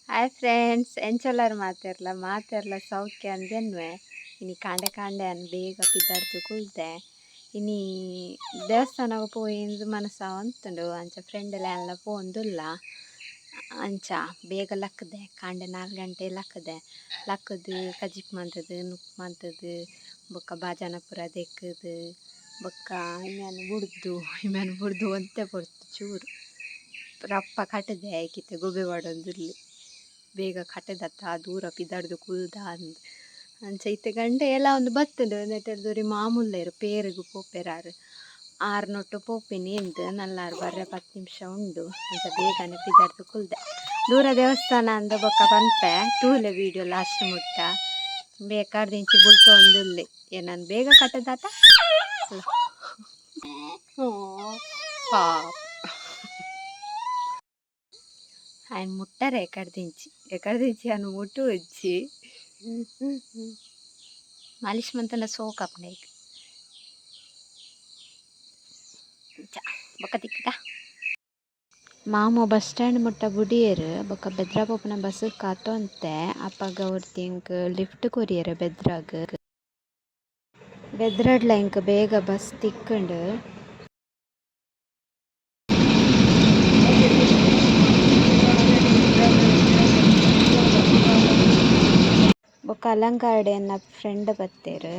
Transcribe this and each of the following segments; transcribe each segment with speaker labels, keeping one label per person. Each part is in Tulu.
Speaker 1: ಹಾಯ್ ಫ್ರೆಂಡ್ಸ್, ಎಂಚೊಲ್ಲರ್ ಮಾತೆರ್ಲ ಮಾತೆರ್ಲ ಸೌಖ್ಯ ಅಂದೆನ್ವೆ. ಇನಿ ಕಾಂಡೆ ಕಾಂಡೆ ಅನ್ ಬೇಗ ಪಿದಾಡ್ದು ಕುಲ್ದೆ. ಇನಿ ದೇವಸ್ಥಾನಗ್ ಪೋಯಿಂದ್ ಮನಸ ಅಂತುಂಡು. ಅಂಚ ಫ್ರೆಂಡ್ ಎಲ್ಲ ಪೋಂದುಲ್ಲ. ಅಂಚ ಬೇಗ ಲಕ್ಕದೆ ಕಾಂಡೆ 4 ಗಂಟೆ ಲಕ್ಕದೆ. ಲಕ್ಕದು ಕಜಿಪ್ ಮಂತದು ನುಪ್ಪು ಮಂತದು ಬೊಕ್ಕ ಬಾಜನಪುರ ದೆಕ್ಕದು ಬೊಕ್ಕ ಇಮ್ಯಾನ್ ಬುಡ್ದು ಇಮ್ಯಾನ್ ಬುಡ್ದು ಒಂತೆ ಪೊರ್ತು ಚೂರು ರಪ್ಪ ಕಟ್ಟದೆ ಐಕಿತ್ತೆ ಗೊಬ್ಬೆ ಪಾಡೊಂದುಲ್ಲೆ. ಬೇಗ ಕಟ್ಟದತ್ತ ದೂರ ಪಿದಾಡ್ದು ಕುಲ್ದ ಅಂದ್. ಅಂಚ ಇತ್ತೆ ಗಂಟೆ ಎಲ್ಲ ಒಂದು ಬತ್ತುಂಡು ನೆಟೆರ್ದೊರಿ ಮಾಮೂಲ್ಲೇರು ಪೇರುಗು ಪೋಪೆರಾರು ಆರ್ನೊಟ್ಟು ಪೋಪಿನಿ ಇಂದ್ ನಲ್ಲಾರು ಬರ್ರೆ 10 ನಿಮಿಷ ಉಂಡು. ಅಂಚ ಬೇಗನೆ ಪಿದಾಡ್ದು ಕುಲ್ದೆ. ದೂರ ದೇವಸ್ಥಾನ ಅಂದ ಬೊಕ್ಕ ಪನ್ಪೆ ತೂಲೆ ವೀಡಿಯೋ ಲಾಸ್ಟ್ ಮುಟ್ಟ ಬೇಕಾರ್ದಿಂಚಿ ಬುಲ್ತೊಂದುಲ್ಲೆ. ಏನನ್ ಬೇಗ ಕಟ್ಟದಾತ ಪಾಪ ఆయన ముట్టారు ఎక్కడిదించి ఎక్కడిదించి అని ముట్టు వచ్చి మాలిష్ మంతన సోకప్ నీకు బొక్క తిక్కట. ಮಾಮ ಬಸ್ ಸ್ಟ್ಯಾಂಡ್ ಮುಟ್ಟ ಬುಡಿಯೆರ್ ಬೊಕ್ಕ ಬೆದ್ರ ಪೋಪುನ ಬಸ್ ಕಾತೊಂತೆ. ಅಪಗ ಒರ್ತಿ ಎಂಕ್ ಲಿಫ್ಟ್ ಕೊರಿಯೆರ್ ಬೆದ್ರಾಗ್. ಬೆದ್ರಡ್ಲ ಎಂಕ್ ಬೇಗ ಬಸ್ ತಿಕ್ಕುಂಡು. ಬೊಕ್ಕ ಅಲಂಕಾರ್ಡ್ ಎನ್ನ ಫ್ರೆಂಡ್ ಬತ್ತೆರ್.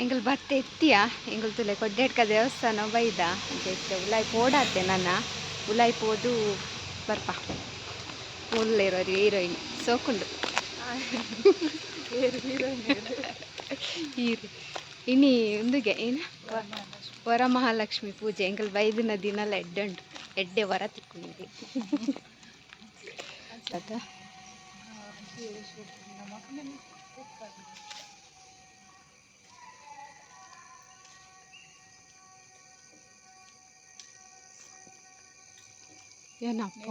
Speaker 1: ಎಂಕುಲು ಬತ್ತೆ ಎತ್ತಿಯ ಎಂಕುಲು ತೂಲೆ ಕೊಡ್ಡೆಡ್ಕ ದೇವಸ್ಥಾನ ಬೈದ. ಅಂಚ ಇತ್ತೆ ಉಲಾಯಿ ಪೋಡಾತೆ ನನ ಉಲಾಯಿ ಪೋದು ಬರ್ಪ. ಉಲ್ಲೇರು ಹೀರೋಯಿನ್ ಸೋಕುಂಡು ಹೀರು ಇನಿ ಉಂದುಗೆ ಏನ ವರಮಹಾಲಕ್ಷ್ಮಿ ಪೂಜೆ. ಎಂಕುಲು ಬೈದಿನ ದಿನಲ ಎಡ್ಡೆ ಉಂಡು, ಎಡ್ಡೆ ವರ ತಿಕ್ಕುಂಡು. ಏನಪ್ಪ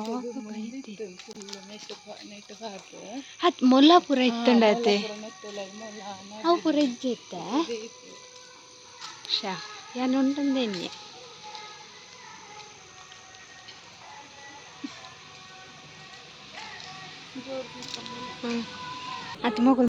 Speaker 1: ಅತ್ ಮೊಲ್ಲ ಪೂರ ಇತ್ತುಂಡತೆ ಅವು ಪೂರ ಇಜ್ಜಿ ಇತ್ತೆ ಶಾ ಯಾನ್ ಉಂಟಂದೆ. ಅತ್ ಮೊಗಲ್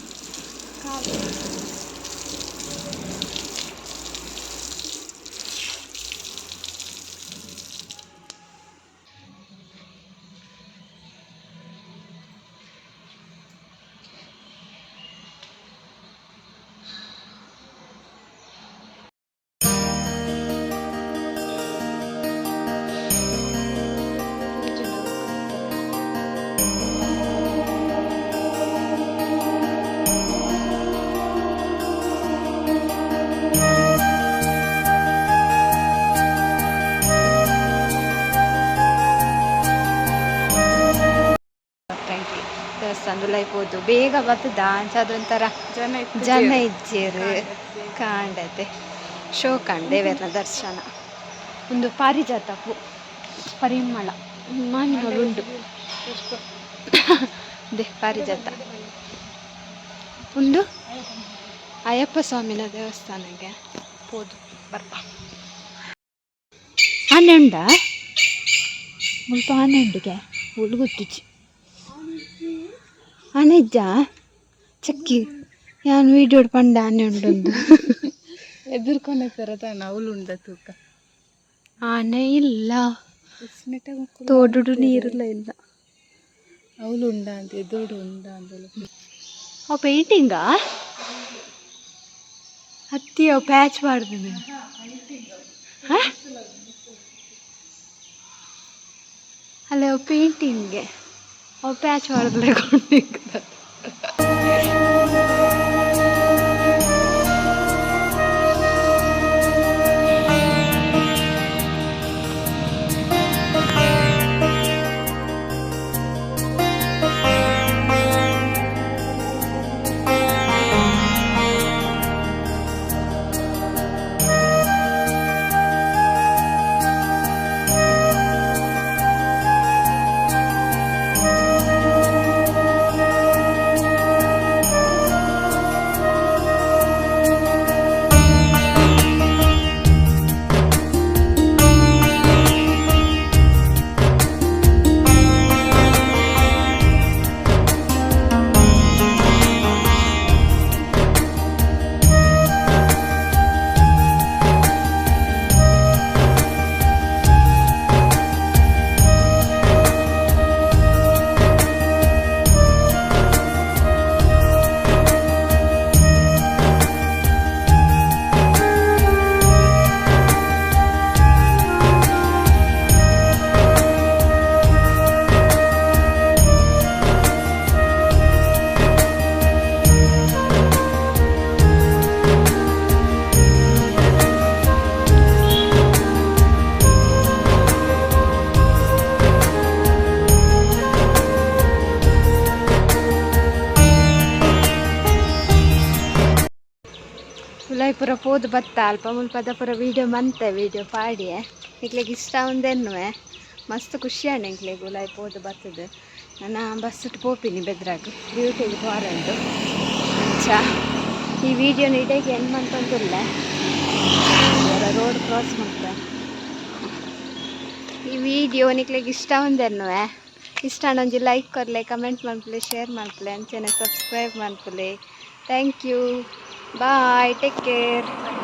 Speaker 1: ದೇವಸ್ಥಾನ ಪೋದು ಬೇಗ ಬತ್ತದ. ಅಂಚ ಅದೊಂಥರ ಜನ ಇಜ್ಜೇರು ಕಾಂಡತೆ ಶೋ ಕಾಂಡ್ ದೇವೆರ್ನ ದರ್ಶನ. ಒಂದು ಪಾರಿಜಾತ ಪೂ ಪರಿಮಳ ಮಾಮಿನೋಳು ಉಂಡು ದೆ ಪಾರಿಜಾತ. ಉಂದು ಅಯ್ಯಪ್ಪ ಸ್ವಾಮಿನ ದೇವಸ್ಥಾನಕ್ಕೆ ಪೋದು ಬರ್ಪ. ಆನೆ ಉಂಡಾ ಮುಲ್ಪ? ಆನೆ ಉಂಡುಗೆ ಉಳ್ಳು ಗೊತ್ತುಜಿ. ಆನೆ ಇಜ್ಜಾ ಚಕ್ಕಿ ಯಾನ್ ವೀಡಿಯೋಡ್ ಪಂಡ ಆನೆ ಉಂಡೊಂದು.
Speaker 2: ಎದುರ್ಕೊಂಡೆ ತಾನ ಅವಳು ಉಂಡ ತೂಕ.
Speaker 1: ಆನೆ ಇಲ್ಲ, ತೋಡುಡು ನೀರುಲ್ಲ ಇಲ್ಲ.
Speaker 2: ಅವಳು ಉಂಡ ಅಂತ ಎದುರುಡು ಉಂಡ ಅಂದಳು.
Speaker 1: ಅವು ಪೇಂಟಿಂಗಾ ಹತ್ತಿ ಅವು ಪ್ಯಾಚ್ ಮಾಡ್ದಿನಿ. ಅಲ್ಲ ಅವು ಪೇಂಟಿಂಗ್ಗೆ ಅವು ಪ್ಯಾಚ್ ಮಾಡಿದ್ರೆ. ಪೂರ ಪೋದು ಬತ್ತ ಅಲ್ಪ ಮುಲ್ಪದ ಪೂರ ವೀಡಿಯೋ ಮಂತೆ, ವೀಡಿಯೋ ಪಾಡಿಯೆ. ನಿಕ್ಲೆಗ್ ಇಷ್ಟ ಉಂದೆನ್ನುವೆ. ಮಸ್ತ್ ಖುಷಿ ಆಂಡ್ ಎಂಕ್ಲೆಗ್ ಉಲಾಯಿ ಪೋದು ಬತ್ತದು. ನನ್ನ ಬಸ್ಸುಟ್ ಪೋಪಿನಿ ಬೆದ್ರಾಗ್, ಡ್ಯೂಟಿಗೆ ಪೋರಂಡು. ಅಂಚ ಈ ವಿಡಿಯೋನ ಇಡೆಗೆ ಎಂಡ್ ಮಂತೊಂದುಲ್ಲೆ. ರೋಡ್ ಕ್ರಾಸ್ ಮಲ್ತೆ. ಈ ವಿಡಿಯೋ ನಿಕ್ಲೆಗ್ ಇಷ್ಟ ಉಂದೆನ್ನುವೆ. ಇಷ್ಟ ಆಂಡ ಒಂಜಿ ಲೈಕ್ ಕೊರ್ಲೆ, ಕಮೆಂಟ್ ಮಲ್ಪುಲೆ, ಶೇರ್ ಮಲ್ಪುಲೆ, ಅಂಚನೆ ಸಬ್ಸ್ಕ್ರೈಬ್ ಮಲ್ಪುಲೆ. Thank you, bye, take care.